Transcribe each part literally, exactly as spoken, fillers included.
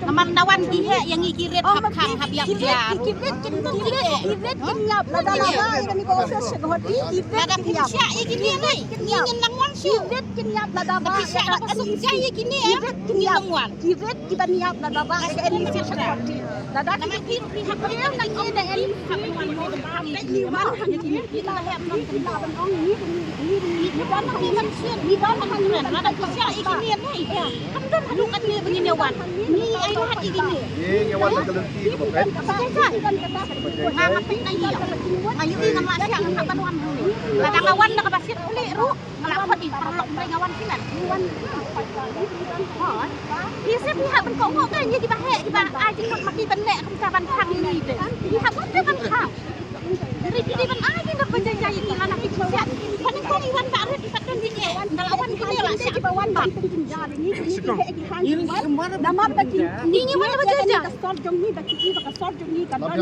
Namar na wan ki heh ïa ngi ki rit khap khang hap ïap jar. Ki rit kin ïap lada lada ïa kane ka office sha Guwahati. Lada pynshah ïa kine ngi ngin nang wan shuh. Ki rit kin ïap lada ba pynshah da ka suk jai ïa kine ngin nang wan. Ki rit ki ban ïap lada ba ïa kane sha Guwahati. Lada ki rit ki hap ïap nang ïa da.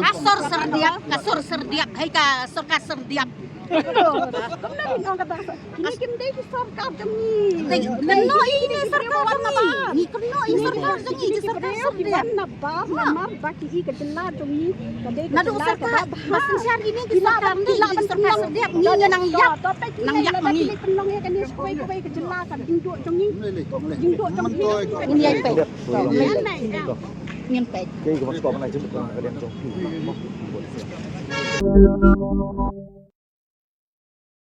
Ka sor serdiap, ka sor serdiap, hei ka sor ka serdiap. Kynnoh ïa ngi sorkar jong ngi. Kynnoh ïa ngi sorkar jong ngi. Ngi kynnoh ïa ngi sorkar jong ngi, ki sorkar serdiap. Namar ba ki i ka jylla jong ngi ka dei ka jylla kaba bha. Naduh sorkar ba synshar ïa ngi ki sorkar, ngi sorkar serdiap, ngi nang ïap, nang ïap ma ngi. Pynlong ïa kane sa kawei kawei ka jylla ka jingduh jong ngi. Jingduh jong ngi. Ngin ïai peit. Ngin peit.